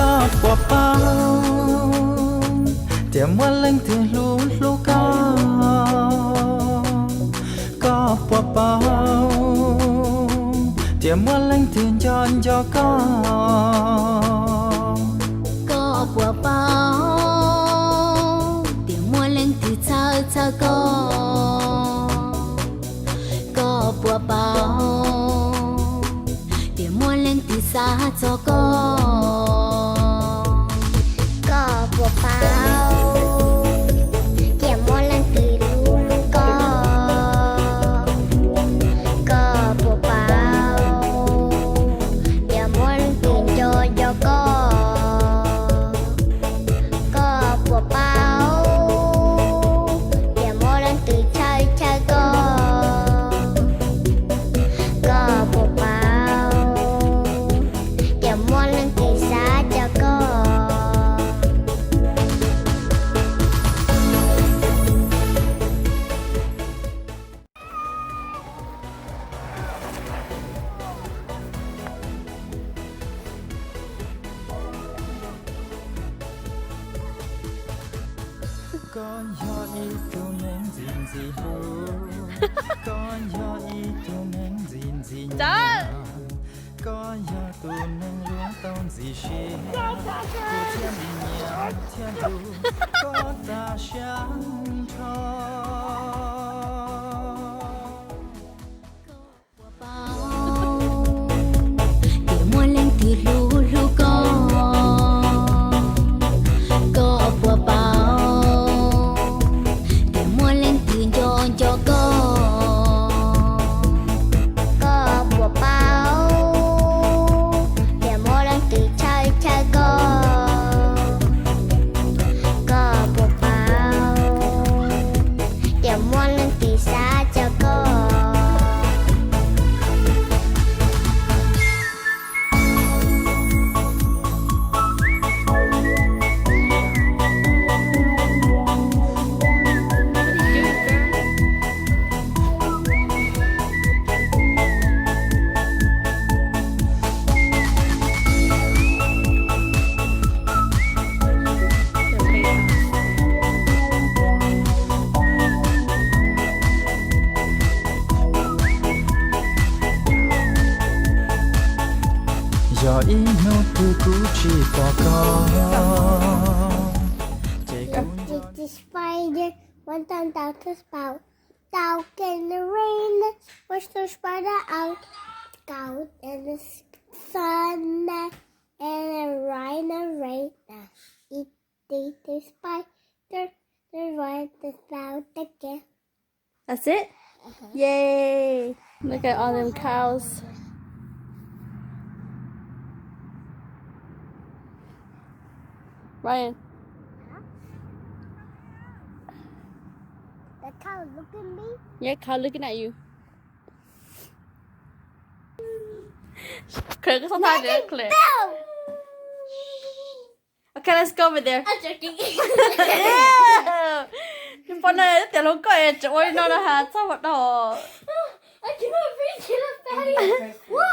Koj puas paub tias muaj leej twg hlub hlub koj? Koj puas paub tias muaj leej twg nco nco koj? Koj puas paub tias muaj leej twg txhawj txhawj koj? Koj puas paub tias muaj leej twg xav txog koj? Koj puas paub tias muaj leej twg hlub hlub koj? Koj puas paub tias muaj leej twg nco nco koj? Koj puas paub tias muaj leej twg txhawj txhawj koj? Koj puas paub tias muaj leej twg xav txog koj? Koj yog ib tug neeg ntxim ntxim hlub, koj yog ib tug neeg ntxim ntxim nyiam, koj yog tus neeg luag tau ntxim siab, kuv thiaj li nyiam thiab hlub koj tas siab nrho. Koj puas paub tias muaj leej twg hlub hlub koj? Koj puas paub tias muaj leej twg nco nco koj? Koj puas paub tias muaj leej twg txhawj txhawj koj? Koj puas paub tias muaj leej twg xav txog koj? Yog ib hnub twg kuv tsis pom koj, ces kuv nco. This is spider, one time that is about, out in the rain, push the spider out, out in the sun, and the rain, the rain, it, it, the spider, the rain, the cloud, the cat. That's it? Yay! Look at all them cows. Ryan. The cow look at me? Yeah, cow looking at you. Clear, koj txhob thaj, Clear. Okay, let's go over there. I'm joking. Ew. Poj niam tias hluas nkauj es tseem ua li no no has, txhob ua dog. I cannot breathe, you look fatty. Woo!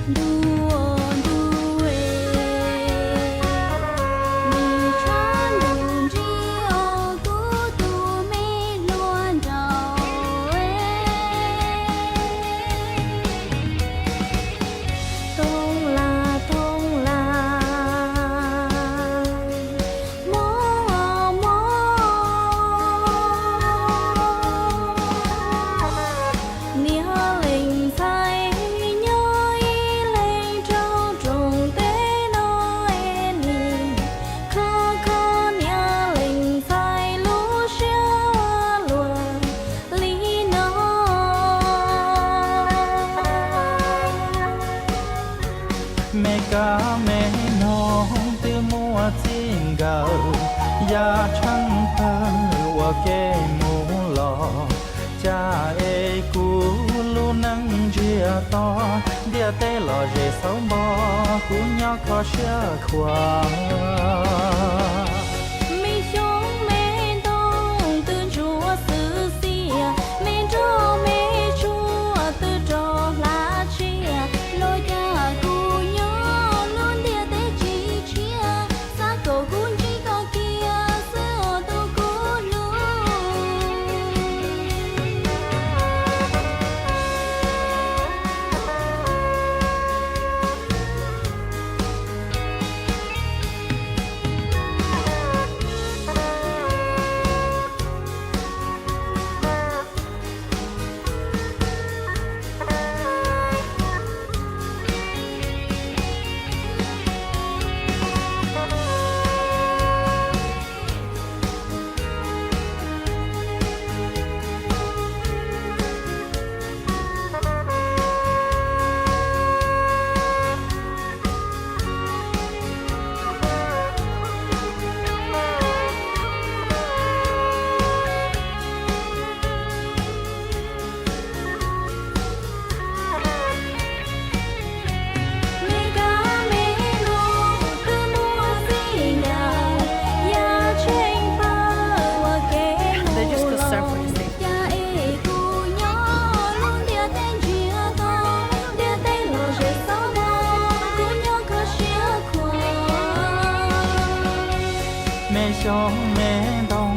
Ntuj, ntuj es, nws tshav ntuj ntsib os kuv tus me hluas nraug es. Tooj las, tooj las, hmoob os hmoob, niag leej ntxhais nyob ib leeg rau rooj teb no es nim kho kho niag leej ntxhais lub siab ua luaj li no. Me kab me noog twb muaj txij nkawm, yaj tsheej pawg ua ke mus los, cas es kuv lub neej ntsiag to, ntiaj teb los zem xauv npo, kuv nyob kho siab khuav. Me xyoob me ntoo twb ntsuab xwb xiab, me nroj me tsuag twb rov hlav tsiaj, los cas kuv nyob lub ntiaj teb tsis tshiab, xav kom kuv ntsib koj kiag xwb os tus kuv hlub. Me xyoob me ntoo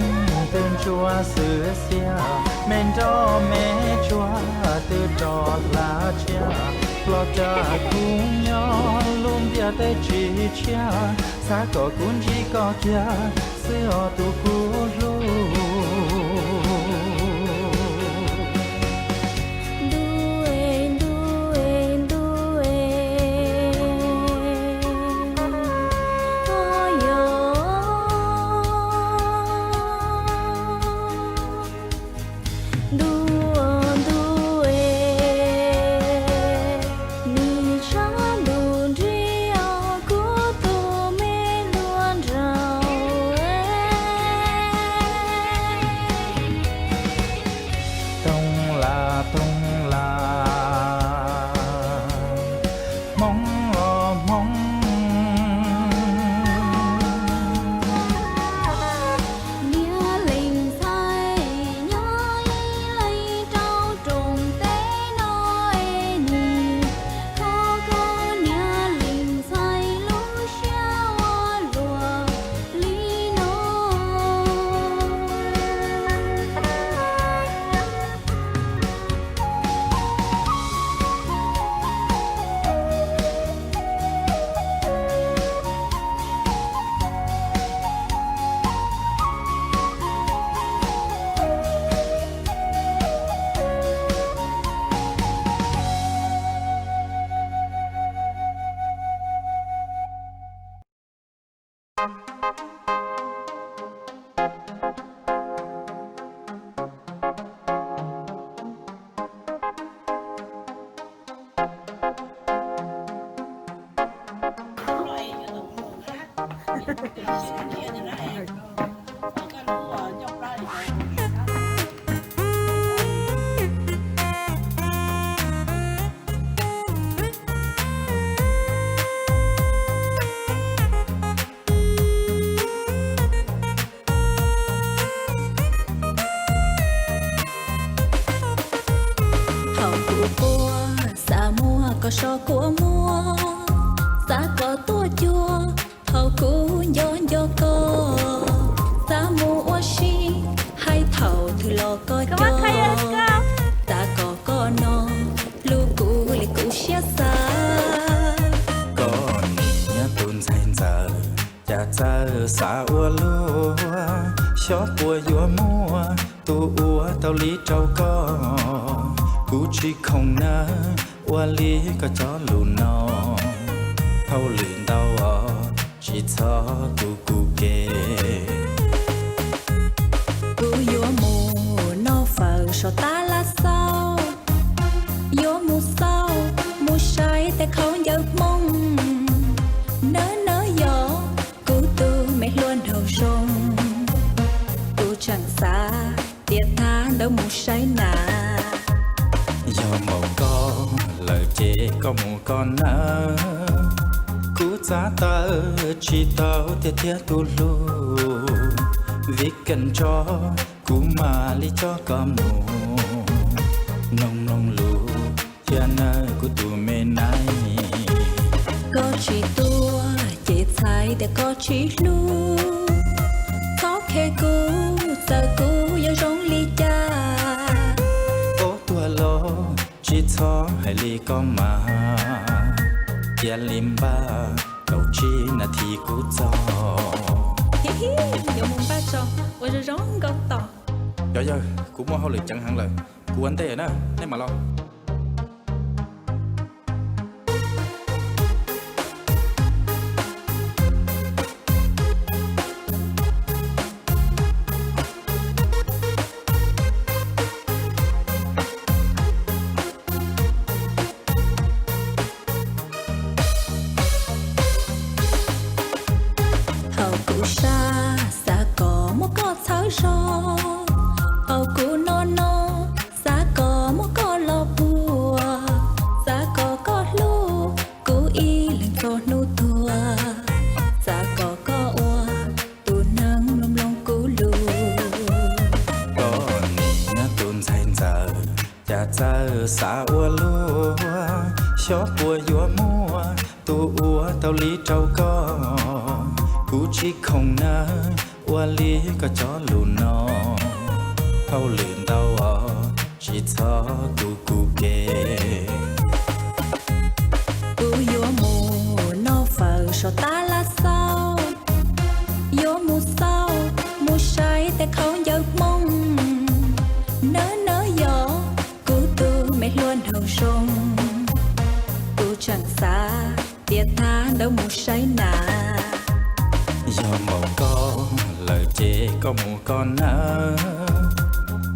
twb ntsuab xwb xiab, me nroj me tsuag twb rov hlav tsiaj, los cas kuv nyob lub ntiaj teb tsis tshiab, xav kom kuv ntsib koj kiag xwb os tus kuv hlub. Ntuj es, ntuj es, ntuj es, o yog. Ntuj, ntuj es, nws tshav ntuj nrig os kuv tus me hluas nraug. Tooj las, tooj las, hmoob los hmoob. Niag leej ntxhais nyob ib leeg rau rooj teb no es nim kho kho niag leej ntxhais lub siab ua luaj li no. Thaum kuv quaj xav muab koj tso kua muag, xav kom tuaj cuag thaum kuv nco nco koj, xav mus ua si hais thaum twg los koj cov, xav kom koj nov lus kuv li kuv siab xav. Koj niag tus ntxhais ntxawm, cas txawj xav ua luaj, xyov puas yuav muaj tus ua tau li rau koj. Kuv tsis khoom nawb, ua li koj cov lus no, hauj lwm ntau os, tsis txhob tu kuv kev. Kuv yuav mus noj fawm saum tab laj xauj, yuav mus xauj mus saib tej khaub ncaws Hmoob. Nawb nawb yog kuv tus me hluas nraug zoo, kuv tseem xav tias tag ntawd mus saib nas. Yog npaum koj lawm ces koj mus koj nawb, kuv txav tawm tsis tau tiag tiag tus hlub. Vim kawg ntso kuv mam li coj koj mus, mloog mloog lus thiab nawb kuv tus me nais. Koj tsis tuaj ces txhais tias koj tsis hlub, txhob khe kuv txawm kuv yuav zoo li cas. Koj tuag los tsis txhob hais li koj mas, cia li npaj kaum tsib nas this kuv txog. Yuav mus npaj tso, ua zoo zoo nkauj tos. Cov yawg, kuv muaj hauj lwm ceev heev lawm, kuv ua ntej na, nej mam los. Thaum kuv sab xav kom muab koj txhawb zog, thaum kuv no no xav kom muab koj los puag, xav kom koj hlub kuv ib leeg txog hnub tuag, xav kom koj ua tus neeg mloog mloog kuv lus. Koj niag tus ntxhais ntxawm, cas txawj xav ua luaj, xyov puas yuav muaj tus ua tau li rau koj. Kuv tsis khoom nawb, ua li koj cov lus no, hauj lwm ntau os, tsis txhob tu kuv kev. Kuv yuav mus noj fawm saum tab laj xauj, yuav mus xauj mus saib tej khaub ncaws Hmoob. Nawb nawb yog kuv tus me hluas nraug zoo, kuv tseem xav tias tag ntawd mus saib nas. Yog npaum koj lawm ces koj mus koj nawb,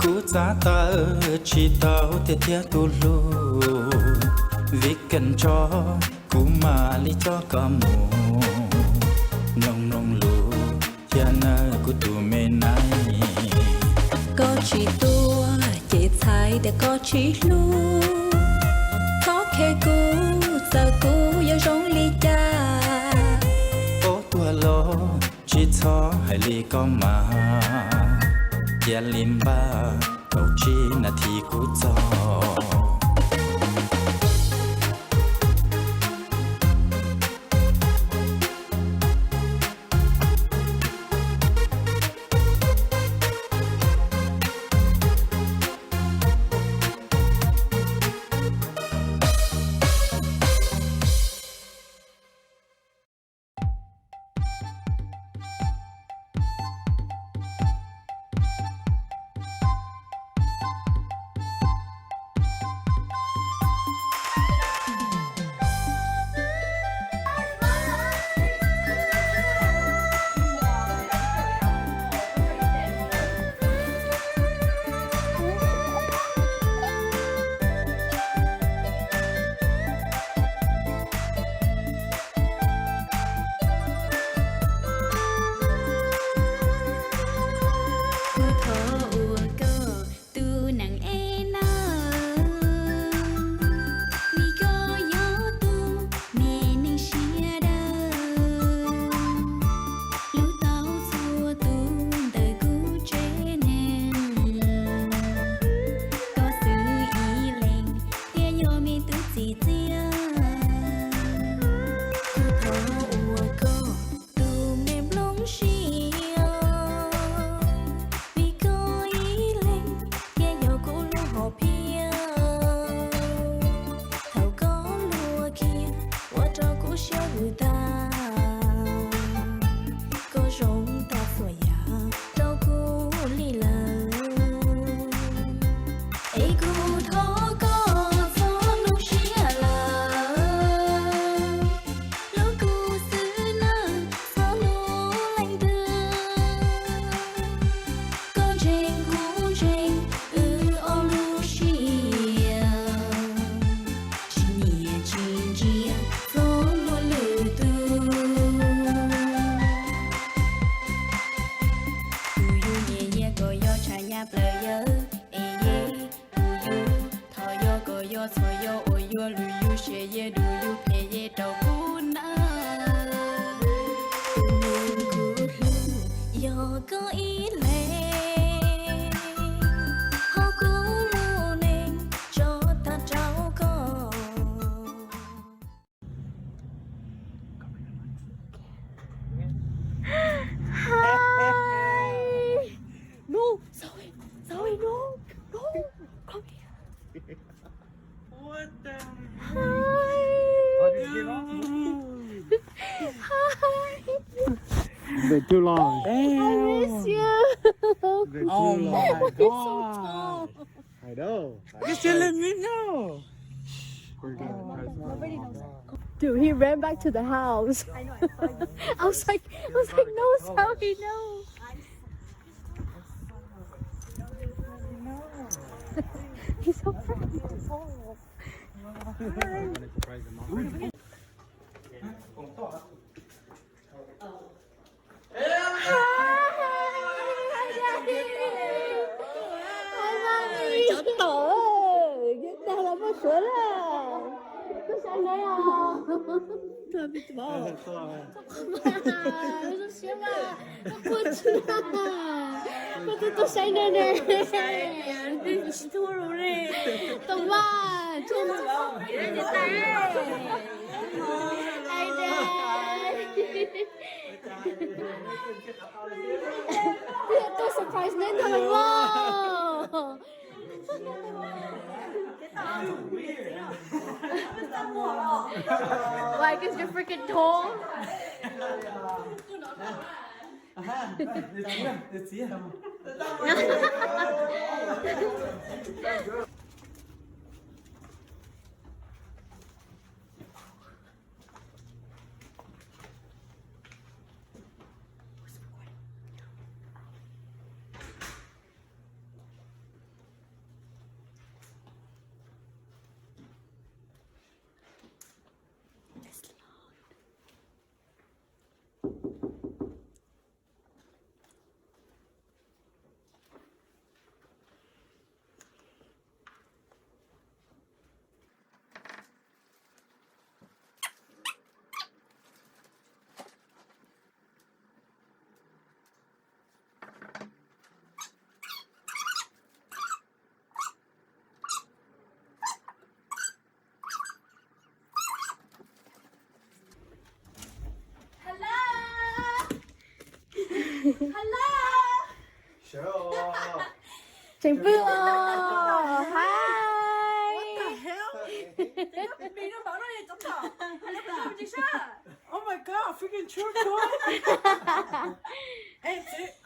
kuv txav tawm tsis tau tiag tiag tus hlub. Vim kawg ntso kuv mam li coj koj mus, mloog mloog lus thiab nawb kuv tus me nais. Koj tsis tuaj ces txhais tias koj tsis hlub, txhob khe kuv txawm kuv yuav zoo li cas. Koj tuag los tsis txhob hais li koj mas, cia li npaj kaum tsib nas this kuv txog. siab vwm tag, koj zoo tag txhua yam rau kuv li lawm. Es kuv thov koj txhob lub siab lawm, hlub kuv xwb nawb, txhob hlub leej twg. Koj ntseeg kuv ntseeg, wb ob lub siab, tsis nyiam tsis ntsia txog luag lwm tus. Kuv yug nyiam nyiam koj yog tshaj nyab plaws yawg, es yog kuv yug thov yog koj yog txhob yog ua yuav lwm yus siab, yog lwm yus phem yog rau kuv nawb. Tus neeg kuv hlub yog koj ib leeg, hauv kuv lub neej tso tag rau koj. Hi. No, Zoe, Zoe, no, no, come here. What the heck? Hi. Hi. You've been too long. I miss you. It's been too long. Oh my God. I know. You should let me know. We're gonna try some. Dude, he ran back to the house. I know, I saw you. I was like, I was like, no, Zoe, no. He's so pretty. Cov tom, dag los muaj suav lawm. Koj saib neb os. Koj siab mas, koj quaj tsis, koj twb tuaj saib neb ne. Tau mas, tuaj surprise neb ntag los. Like, is your freaking tall? Hello. Hello. Tseem pw os. Hi. Oh my God, freaking true boy.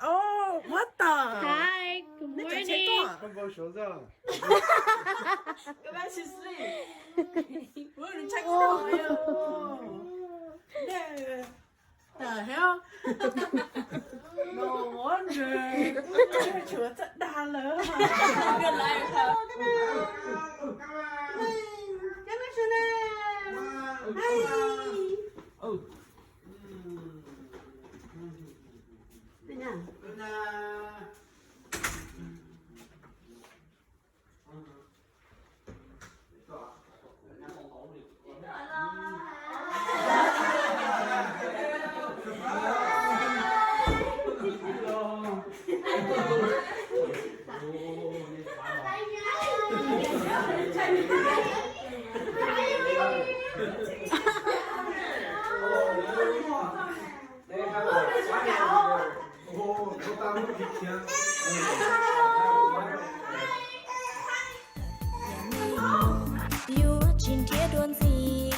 Oh, what the? Hi, good morning. Go back to sleep. What the hell? No wonder. Tshuav txawj dag lawm. Yuav tsis nrhiav dua ntxiv,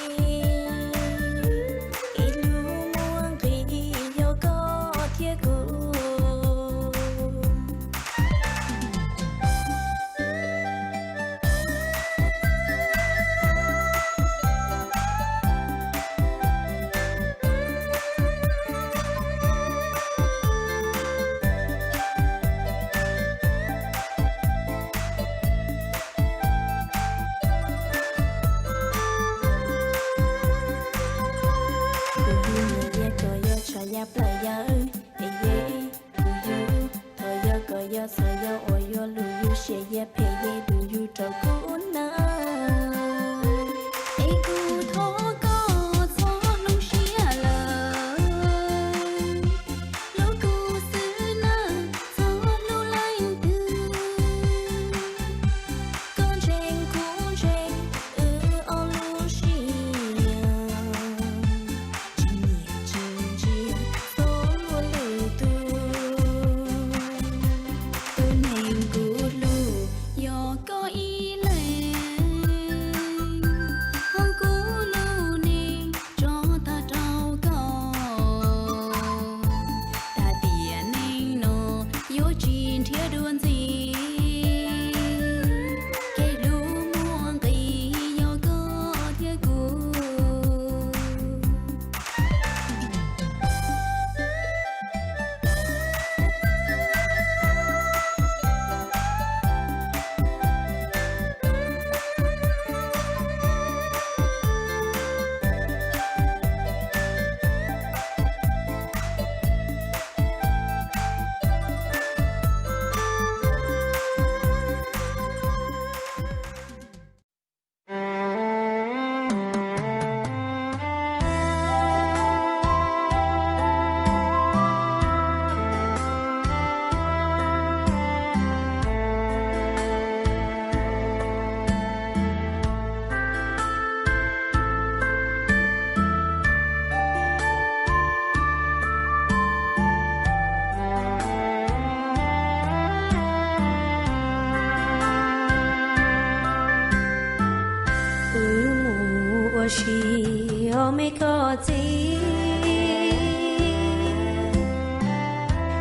Tsis yog me koj txiv,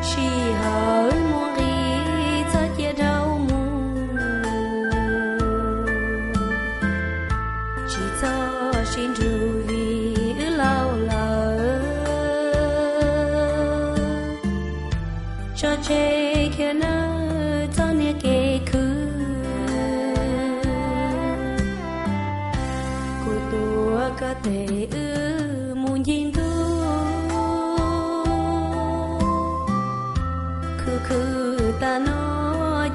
sij hawm muaj nqis txhob cia dhau mus. Tsis txhob sib nrug vim wb laus lawm, tso tseg khiav nawb txhob niaj kev khwv. Kuv tuav koj tes wb mus ncig ntuj, khwv khwv tas no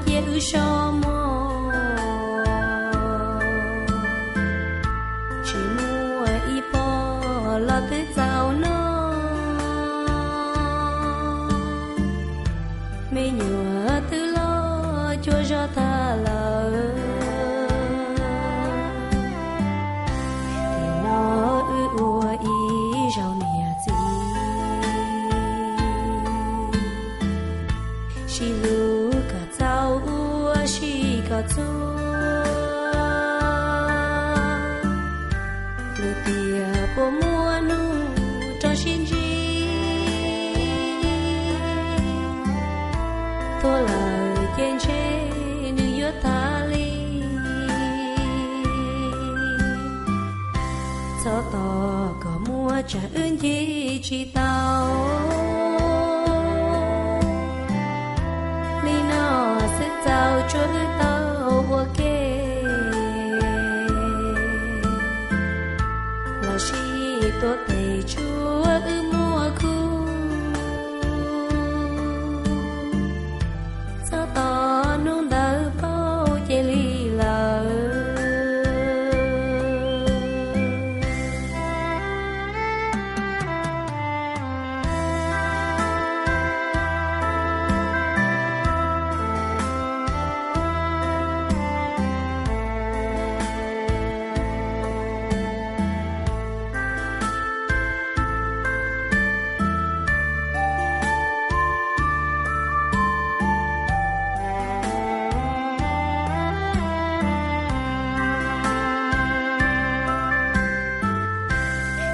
cia wb so mov. Tsis muaj ib pob los twb txaus noj, me nyuam twb loj cuag zog tag lawm. Tiam no wb ua ib zaug niam txiv, sib hlub kom txaus ua si kom txhua. Lwm tiam puas muaj hnub rau sib ntsib, tuag lawm ces ntshe nws yuav tas li. Txhob tos kom muaj tsam wb ncig tsis tau, li no xwb txaus tsuav wb tau ua ke, los sis tuav tes tsuav wb muab khub. Txhob tos hnub ntawd paub cia li lawm.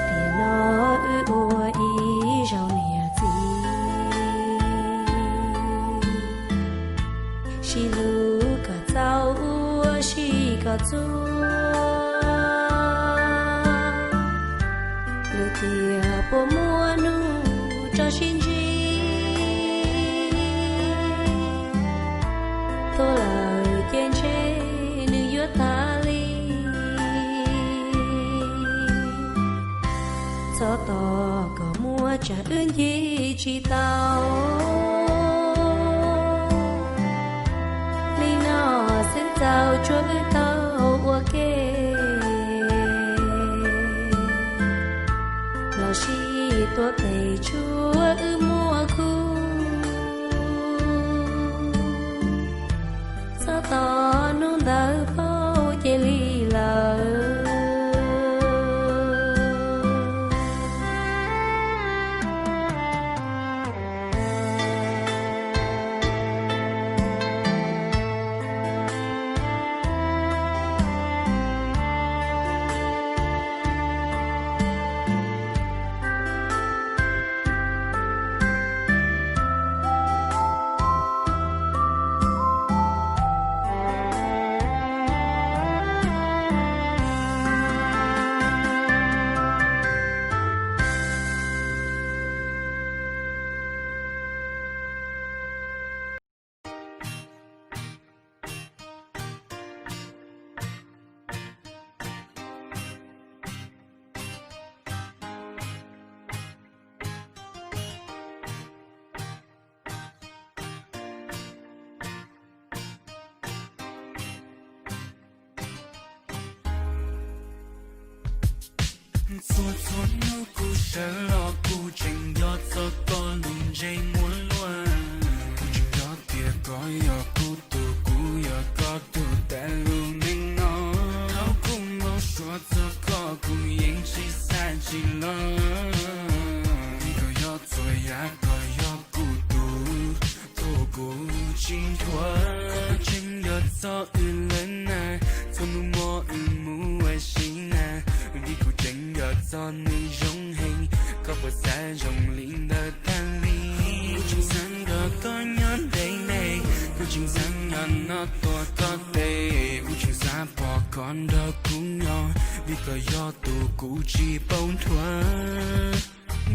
Tiam no wb ua ib zaug niam txiv, sib hlub kom txaus ua si kom txhua. Lwm tiam puas muaj hnub rau sib ntsib, tuag lawm ces ntshe nws yuav tas li. Txhob tos kom muaj tsam wb ncig tsis tau, li no xwb txaus tsuav wb tau ua ke, los sis tuav tes tsuav wb muab khub. Txhob tos hnub ntawd paub cia li lawm. Txhua txhua hnub kuv sawv los kuv tseem nco txog koj lub ntsej muag luaj. Kuv tseem nco tias koj yog kuv tus, kuv yog koj tus tas lub neej no. Thaum kuv npau suav txog koj kuv yeej tsis xav tsis los, vim koj yog txhua yam, koj yog kuv tus, tus kuv tsis nchuav. Koj tseem nco txog wb lawm na, txhua hnub muab wb mus ua si na, vim kuv tseem Txog nws zoo heev, koj puas xav zoo li ntawd tag li? Kuv tseem xav nrog koj nyob ntev ntev, kuv tseem xav nyob no tua koj tes, kuv tseem xav pom koj nrog kuv nyob, vim koj yog tus kuv tsis paub nrhuav.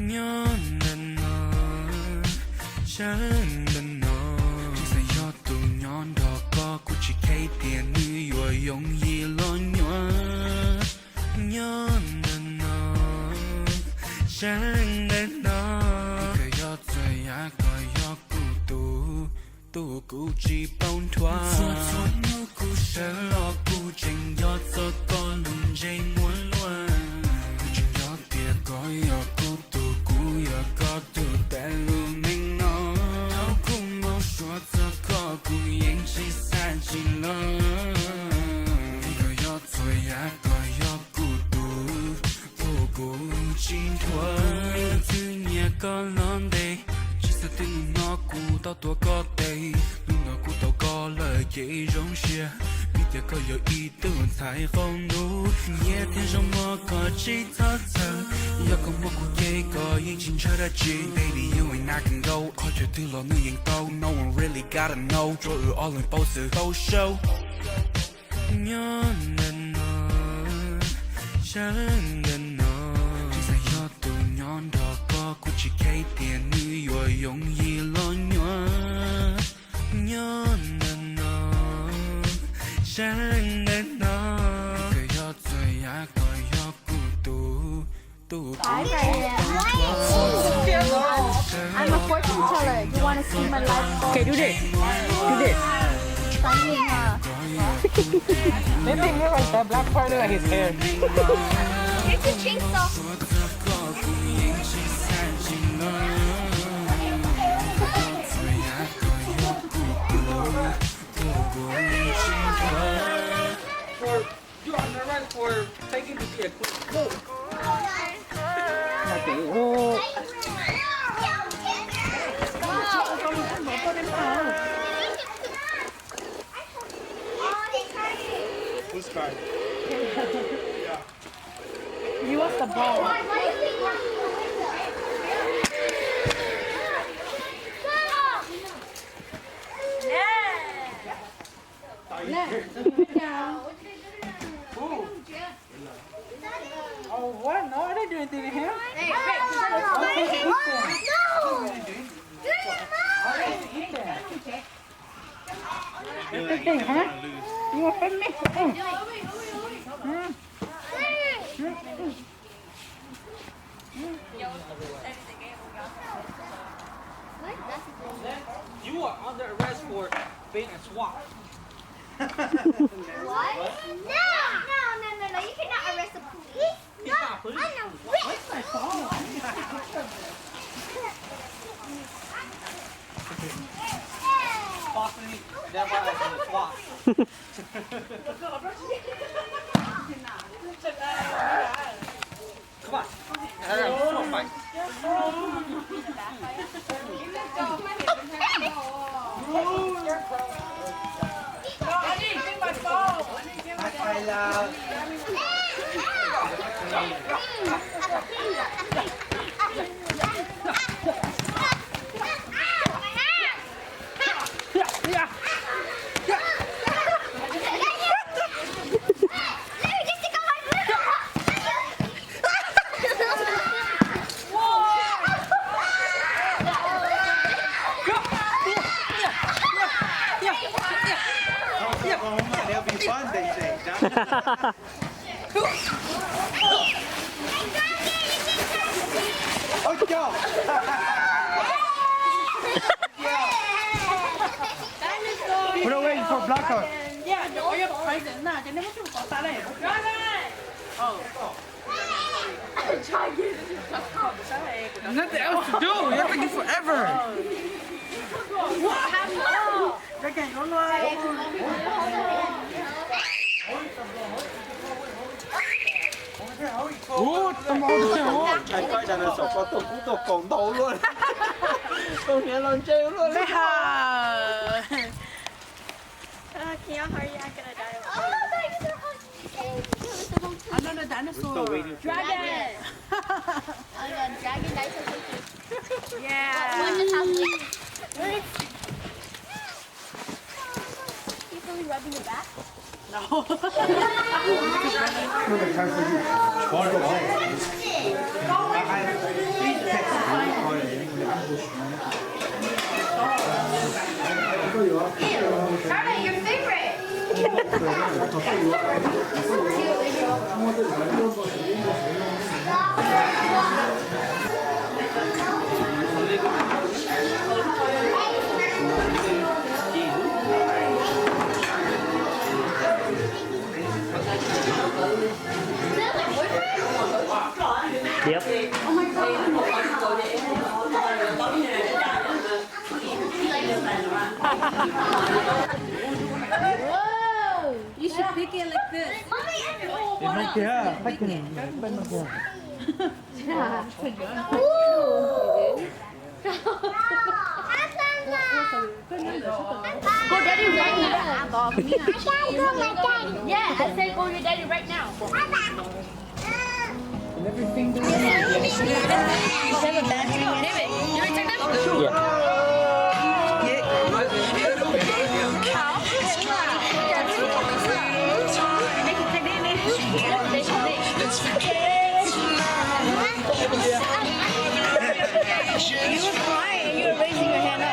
Nyob ntawm no, sawv ntawm no, tseem xav yog tus nyob nrog koj, kuv tsis kheev tias nws yuav yooj yim los nyuaj. Nyob ntawm no, sawv ntawm no, koj yog txhua yam, koj yog kuv tus, tus kuv tsis paub nrhuav. Txhua txhua hnub kuv sawv los kuv tseem nco txog koj lub ntsej muag luaj. Kuv tseem nco tias koj yog kuv tus, kuv yog koj tus tas lub neej no. Thaum kuv npau suav txog koj kuv yeej tsis xav tsis los, vim koj yog txhua yam, koj yog kuv tus, tus kuv tsis nrhuav. Kuv me ntxwg nyiam koj los ntev, tsis xav twg hnub no kuv tau tua koj tes, hnub no kuv tau koj lawm ces zoo siab, vim tias koj yog ib tug ntxhais qaum ntuj, nyiam thiab zoo mog koj tsis txhob txhawj, yog koj muab kuv ces koj yeej tsis ntshaw dab tsi, baby you and I can go, qhov chaw twg los nws yeej tau, no one really gotta know, tsuav wb ob leeg paub xwb, paub saib. Nyob ntawm no, sawv ntawm no, tseem xav yog tus nyob nrog koj, kuv tsis kheev tias nws yuav yooj yim los nyuaj. Nyob ntawm no, sawv ntawm no, koj yog txhua yam, koj yog kuv tus, tus kuv tsis paub nrhuav. I'm a fortune teller. You wanna see my life goal? Okay, do this. Do this. Funny, huh? Maybe more like the black part of his hair. Here's the chainsaw. For, you are not right for taking the vehicle. Move. Whose car? Yeah. He wants the ball. Ooh. Oh, what? No, I didn't do anything to him. Hey, hey, hey. Oh, okay, eat that. No. Eat that. Eat that, huh? You want from me? Mm. Mm. Mm. You are under arrest for being a swat. What? No, no, no, no, no. You cannot arrest the police. He's not a police. No, I'm a witch. Where's my phone? Falsely identified as a swat. Come on. Come on. They'll be fun, they say. Ôi chao. Put away for blocker. Nothing else to do. You're taking forever. Ua, tau mus ua tau tseg ua. Thaij koj dinosaur koj tuaj kub tuaj kaus ntau luaj. Tus niam los ntse luaj li. Can y'all hurry? I'm gonna die. Oh, no, no, dinosaur. Dragon. Oh my God, Dragon Knights are so cute. Yeah. One and a half weeks. You feeling rubbing your back? No. Charlotte, your favorite. Yep. Whoa! You should pick it like this. Pick it. Ooh. Go, Daddy, right now. Yeah, I said go your daddy right now. Is that a bad thing? David, you ready to take them? Yeah. You were crying and you were raising your hand up.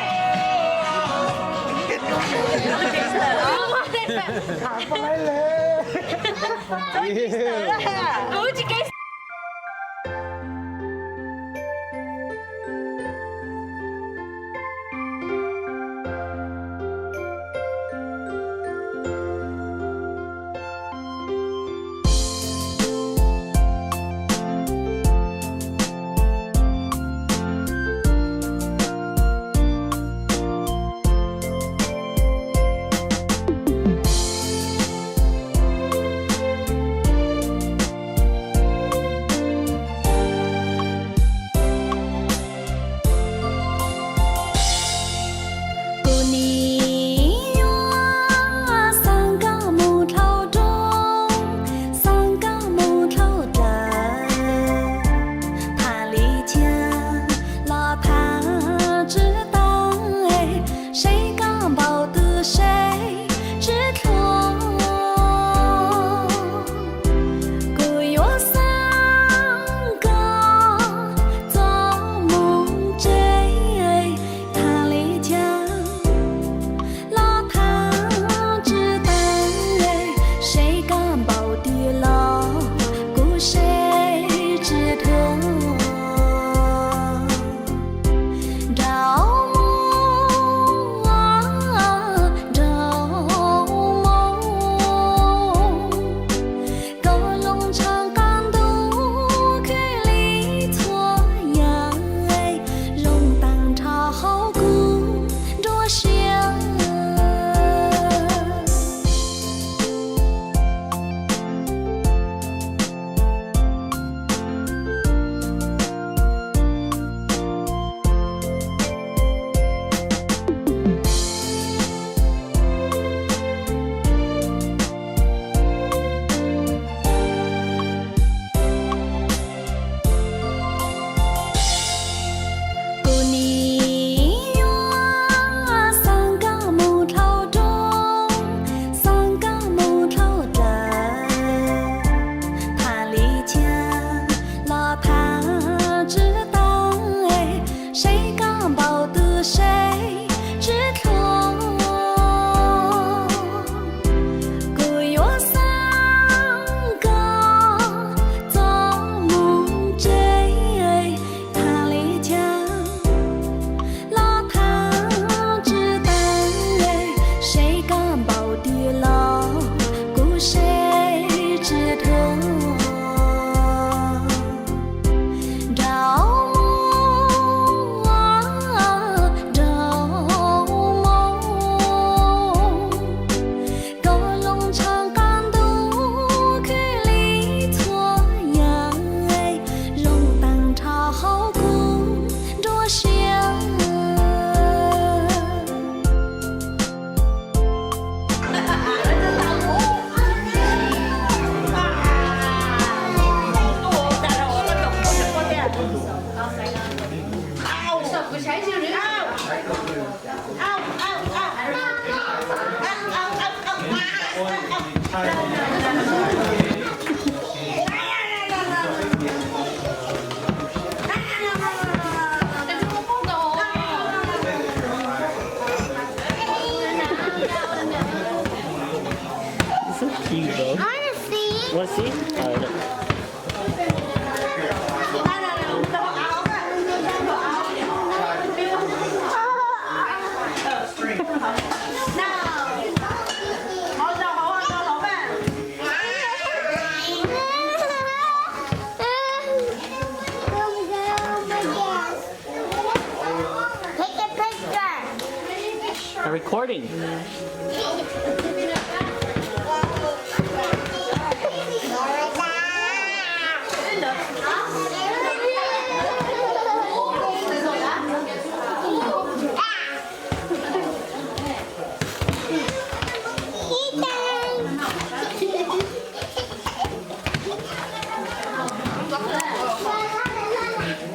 Sí. A ver. Take a picture. I'm recording.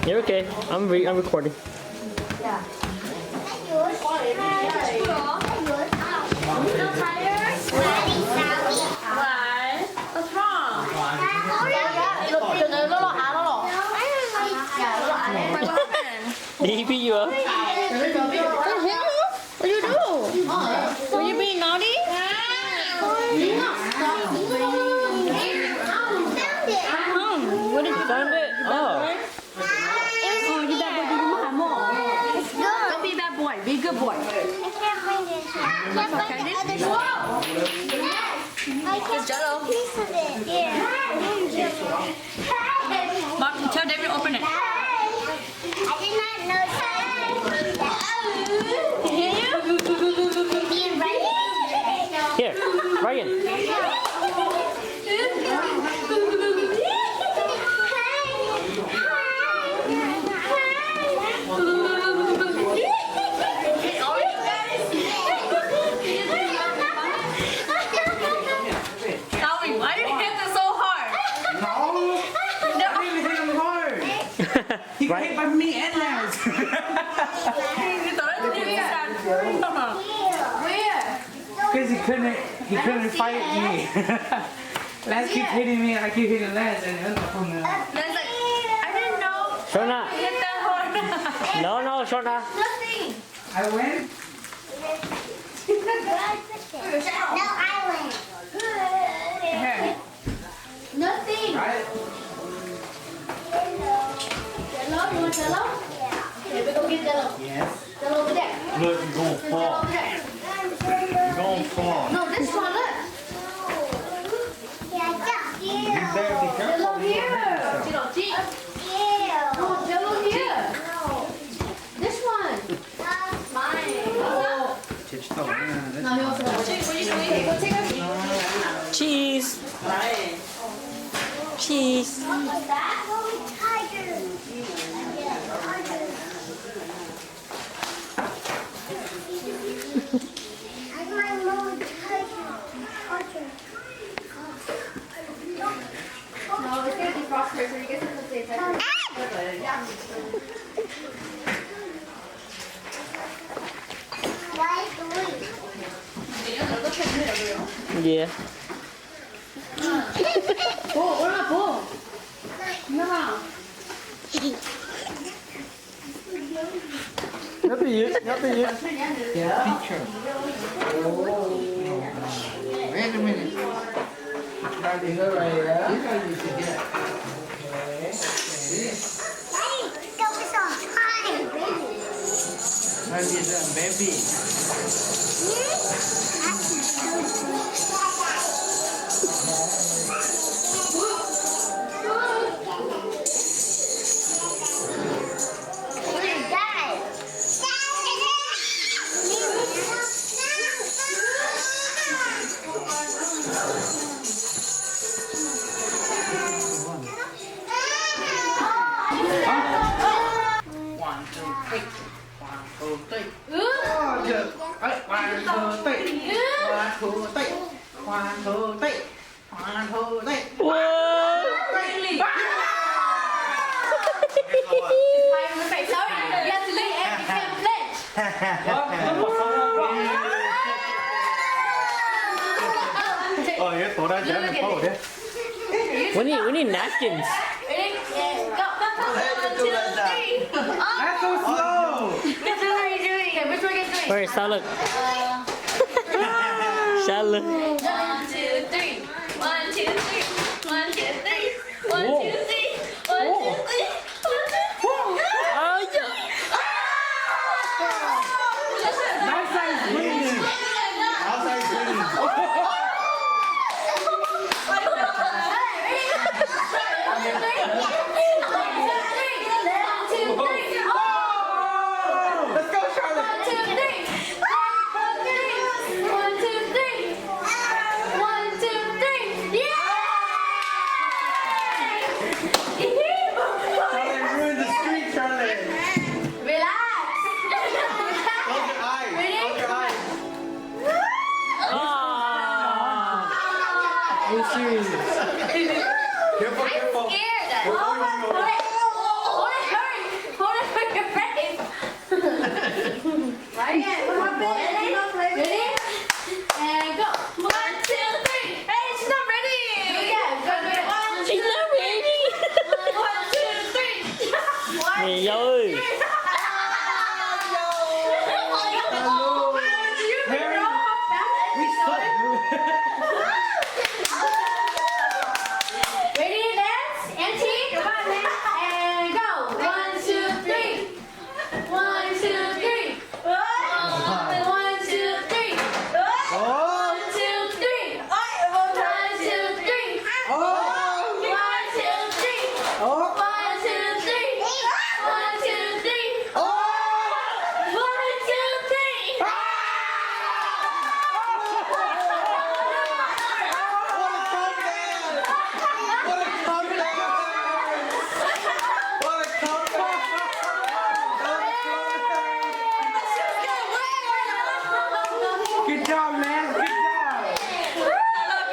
You're okay. I'm re- I'm recording. Why? What's wrong? Baby, you up? What you do? Were you being naughty? Found it. Found it? Oh. Don't be a bad boy. Be a good boy. I can't find it. I can't find the other side. It's Jell-O. Piece of it. Yeah. Mom, tell David to open it. I did not know that. Can you? Here, Ryan. Calvin, why you hit him so hard? No, I didn't hit him hard. He got hit by me and Lance. Because he couldn't, he couldn't fight me. Lance keep hitting me, I keep hitting Lance, and it ends up on the. Lance like, I didn't know. Shona. Hit that hard. No, no, Shona. Nothing. I win? No, I win. Nothing. Right? Jell-O, you want Jell-O? Yeah. Okay, we go get Jell-O. Yes. Jell-O over there. Look, you're gonna fall. Jell-O over there. You're gonna fall. No, this one, look. Yeah, just you. You better be careful. Jell-O here. Jell-O here. No. This one. Cheese. Cheese. No, it's gonna defrost here, so you guys have to stay inside. Yeah. Ua, ua, ua. No. Nyob twj ywm, nyob twj ywm. Picture. Wait a minute. Daddy, hurry up. You know you should get. How you doing, baby? One, two, three. One, two, three. One, two, three. One, two, three. One, two, three. One, two, three. Wow. Sorry, you have to leave and you can't play. Ôi, cái tổ đá chắn này khó đ- We need, we need napkins. Ready? Go, go, go. One, two, three. That's so slow. Get the right, do it. Okay, which one gets three? All right, Saluk. Saluk. One, two, three. One, two, three. Hey, yo. Ready, dance, auntie? Come on, man. And go. One, two, three. One, two, three. One, two, three. One, two, three. One, two, three. One, two, three. One, two, three. One, two, three. One, two, three. What a comeback! What a comeback! What a comeback! What a comeback! Good job, man. Good job.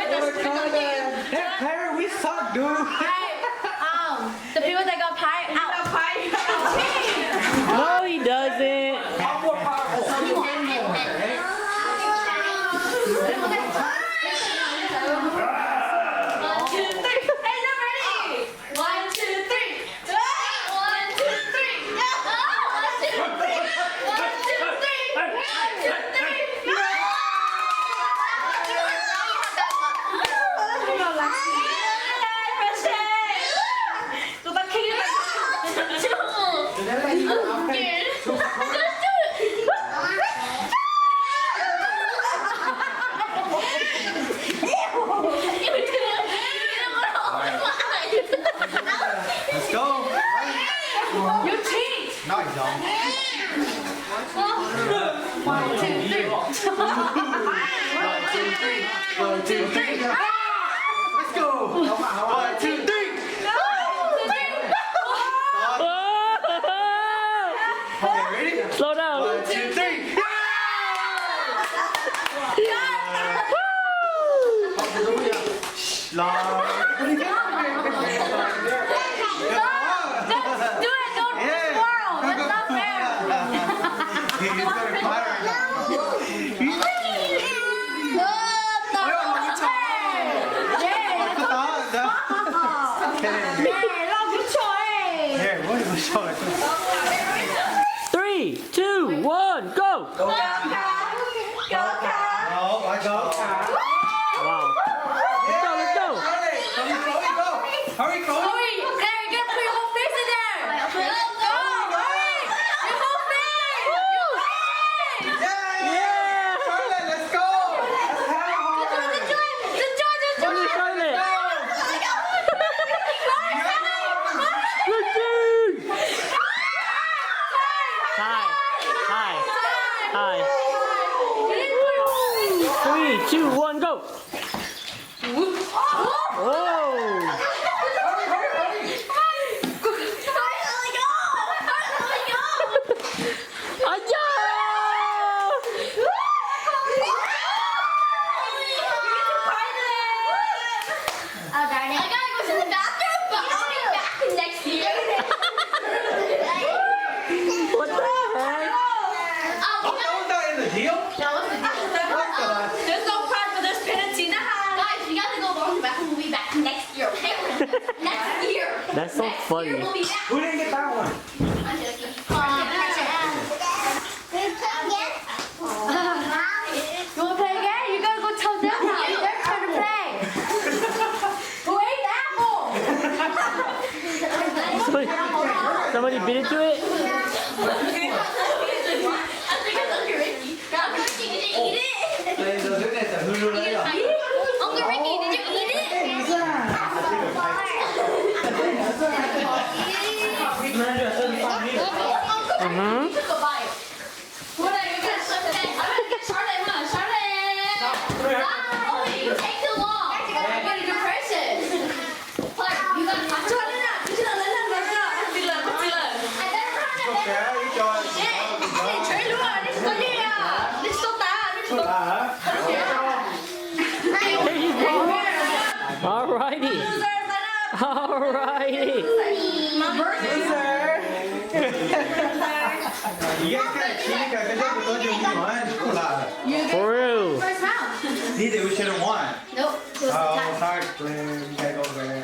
What a comeback. Hey, Perry, we suck, dude. Hey, um, the people that got pie out. No, he doesn't. One, two, three. One, two, three. One, two, three. One, two, three. One, two, three. One, two, three. Let's go. You cheat. No, you don't. One, two, three. One, two, three. One, two, three. Let's go. One, two, three. Okay, ready? Slow down. One, two, three. Los. Don't do it, don't spoil. That's not fair. He's gonna cry right now. Oi, ua lub tsho. Ua lub tsho. Ua lub tsho. Ua lub tsho. Three, two, one, go. Go, Kha. Go, Kha. Wow. Let's go, let's go. Hurry, Chloe, go. Hurry, Chloe. Hurry, Chloe, get, put your whole face in there. Go, go. Your whole face. Your whole face. Yeah. Charlotte, let's go. Let's have a hard. Good job, good job, good job. Let's go. Good job. Good job. Tie. Tie. Tie. Three, two, one, go. Oh. Aya! Oh, darn it. I gotta go to the bathroom, but I'll be back next year. What the heck? Um, That was not in the deal? That was the deal. What the? There's no prize, but there's penalty. Nah. Guys, you gotta go to the bathroom. We'll be back next year, okay? Next year. That's so funny. Next year we'll be back. Who didn't get that one? I'm joking. Um, You wanna play again? You gotta go tell them now. It's their turn to play. Who ate the apple? Somebody, somebody bit into it? I think it's Uncle Ricky. Uncle Ricky, did you eat it? Uncle Ricky, did you eat it? Uncle Ricky took a bite. Hold on, you gotta suck that. I'm gonna get Charlotte, huh? Charlotte! Stop. Stop. Oh, wait, you take too long. Everybody do precious. Clark, you gotta talk to Charlotte. I never heard of it. Hey, hey, hey, hey. Alrighty. Losers, line up. Alrighty. Loser. You guys gotta cheat, guys. I got the budget you want. Come on. For real. First round. See, they, we should have won. Nope. Oh, sorry, Glenn. You gotta go over there.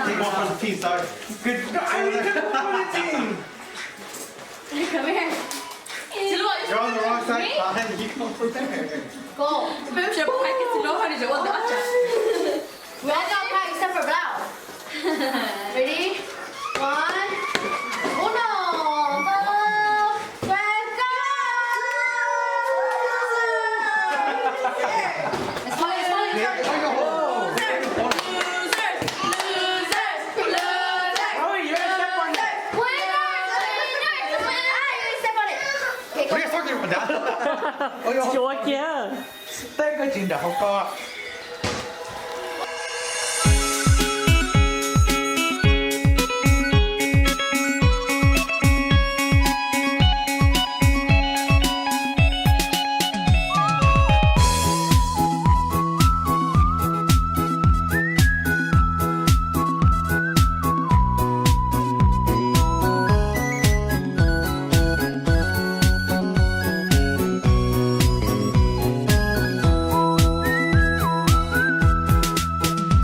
Take one for the Team, sorry. Good. I need to go for the team. Come here. You're on the wrong side. Me? Behind you. Go. Peb sawv daws hais kiag txiv hluas hais li ntawd ua ntawd. We all got five except for Blau. Ready? One. Uno. Go. Go. Go. Losers. Losers. Losers. Losers. Winners. Winners. Winners. Ah, you step on it. Okay, go. What are you talking about? Ua kiag. Teb koj tsis nram hauv ko.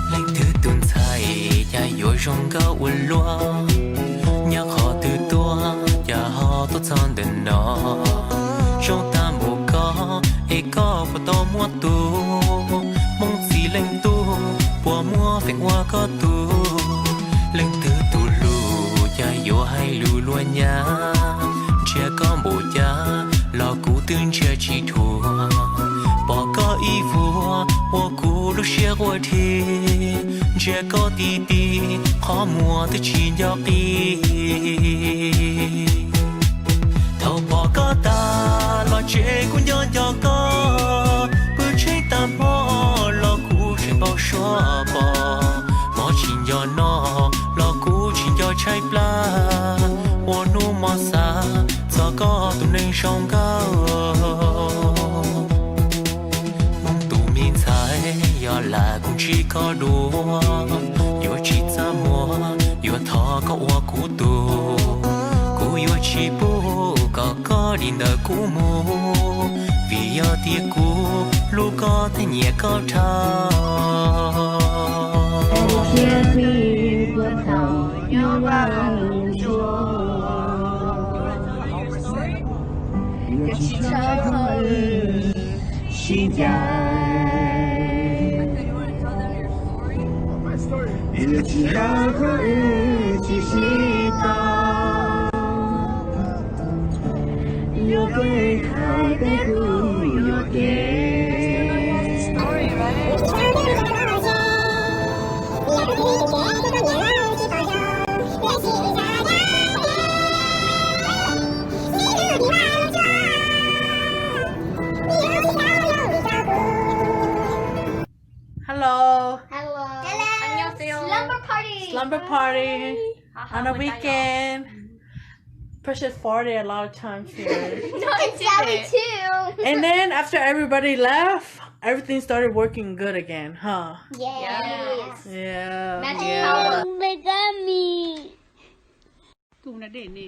Leej twg tus ntxhais cas yuav zoo nkauj ua luaj, nyob qhov twg tuaj cas ho tuaj txog ntawm no. Zoo tag npaum koj es koj puas tau muaj tus, Hmoob txiv leej tub puas muab feem ua koj tus. Leej twg tus hlub cas yuav hais lus luag nyab, ntsia koj npaum cas los kuv twb ntsia tsis dhuav. Pom koj ib vuag ua kuv lub siab quaj dhi, ntsia koj ti ti qhov muag twb tsis nco qi. Thaum pom koj tag los tsev kuv nco nco koj, pw tsheej tag hmo los kuv tseem npau suav pom. Hmo tsis nco noj los kuv tsis nco tshaib plab, ua hnub hmo xav txog koj tus neeg zoo nkauj. Hmoob tus me ntxhais, yog lam kuv ntsib koj dua, yuav tsis txaj muag, yuav thov koj ua kuv tus. Kuv yuav tsis pub kom koj dim ntawm kuv mus, vim yog tias kuv hlub koj thiab nyiam koj dhau. Thiab pib puag thaum nyob Vaj Ntsuab, yog tsis txhob kho lwm sib ncaim, yog tsis yog kho lwm tsis sib tau, yuav kev hais peb kuj yuav kev. Hello. Hello. 안녕하세요. Slumber party. Slumber party. Hi. On a weekend. Precious farted a lot of times here. No, it's Sally too. And then after everybody left, everything started working good again, huh? Yes. Yes. Yeah. Magic power. Begami. Begami.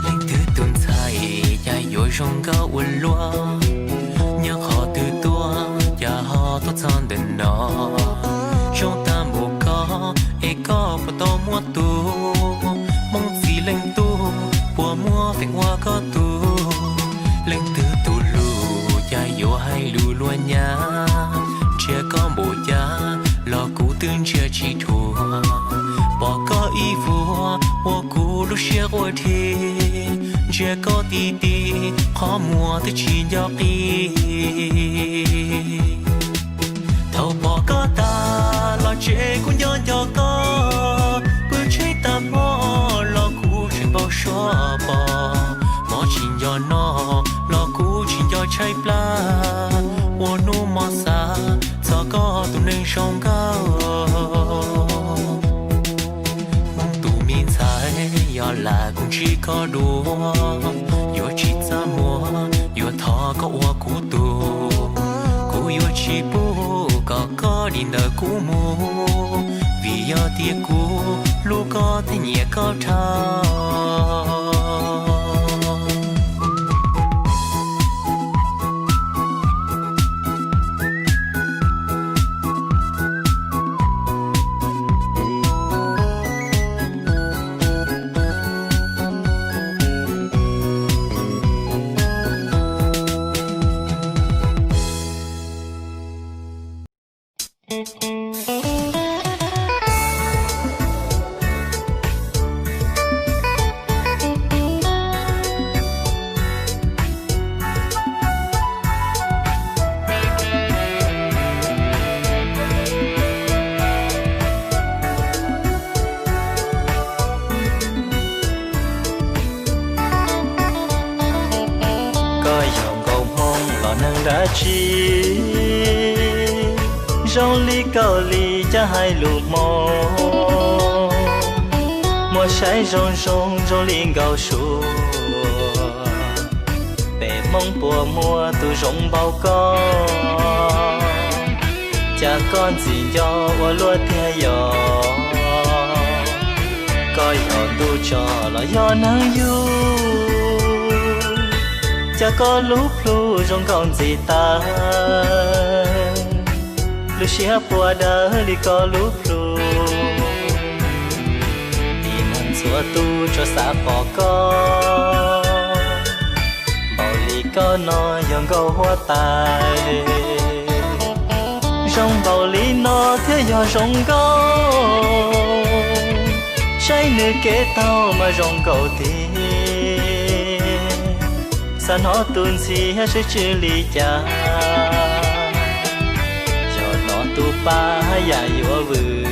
Leej twg tus ntxhais cas yuav zoo nkauj ua luaj, nyob qhov twg tuaj cas ho tuaj txog ntawm no. Zoo tag npaum koj es koj puas tau muaj tus, Hmoob txiv leej tub puas muab feem ua koj tus. Leej twg tus hlub cas yuav hais lus luag nyab, ntsia koj npaum cas los kuv twb ntsia tsis dhuav. Pom koj ib vuag ua kuv lub siab quaj dhi, ntsia koj ti ti qhov muag twb tsis nco qi. Thaum pom koj tag los tsev kuv nco nco koj, pw tsheej tag hmo los kuv tseem npau suav pom. Hmo tsis nco noj Plab ua hnub mos xav txog koj tus neeg zoo nkauj. Hmoob tus me ntxhais yog lam kuv ntsib koj dua, yuav tsis txaj muag, yuav thov koj ua kuv tug. Kuv yuav tsis pub kom koj dim ntawm kuv mus, vim yog tias kuv hlub koj thiab nyiam koj dhau. Koj yog nkauj hmoob los neeg dab tsi, zoo li kaus lim caj hais lus Hmoob, muab saib zoo zoo zoo li nkauj sua. Peb Hmoob puas muaj tus zoo npaum koj, cas koj ntxim nco ua luaj tiag yog. Koj yog ntuj tso los yog neeg yug, cas koj lub plhu zoo nkauj ntxim tawv, lub siab puas dawb li koj lub plhu. Tib neeg txhua tus tsuas xav pom koj, npaum li koj no yog nkauj huab tais. Zoo npaum li no thiaj yog zoo nkauj, saib nws kev taug mas zoo nkaus tiag. Xav hnov tus ntxhi sib tsw li cas, yog hnov tus pa haj yam yuav vwm.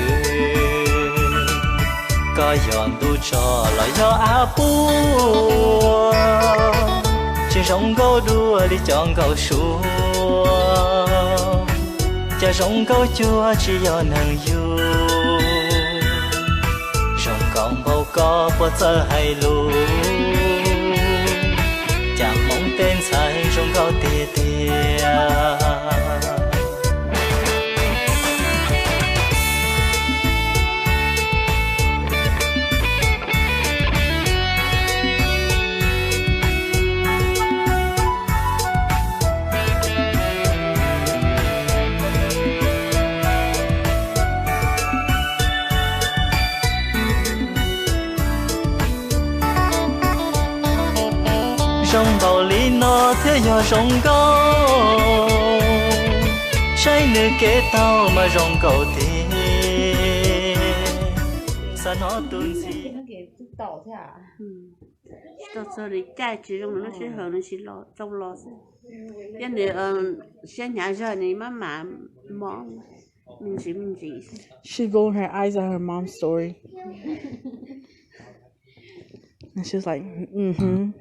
Koj yog ntuj tso los yog av puab, tseem zoo nkauj dua li cov nkauj sua, cas zoo nkauj cuag tsis yog neeg yug. Zoo nkauj npaum koj puas txawj hais lus, cas Hmoob tej ntxhais zoo nkauj tiag tiag. Zoo npaum li no thiaj yog zoo nkauj, saib nws kev taug mas zoo nkaus tiag. Xav hnov tus ntxhi. Tsis tau txog nws caij tsis zoo, nws lub sij hawm nws tsis los, tsaus los xwb. Thiab nws siab hnyav zog, nws maj mam mob me ntsis me ntsis. She rolled her eyes at her mom's story. And she was like, mm-hmm.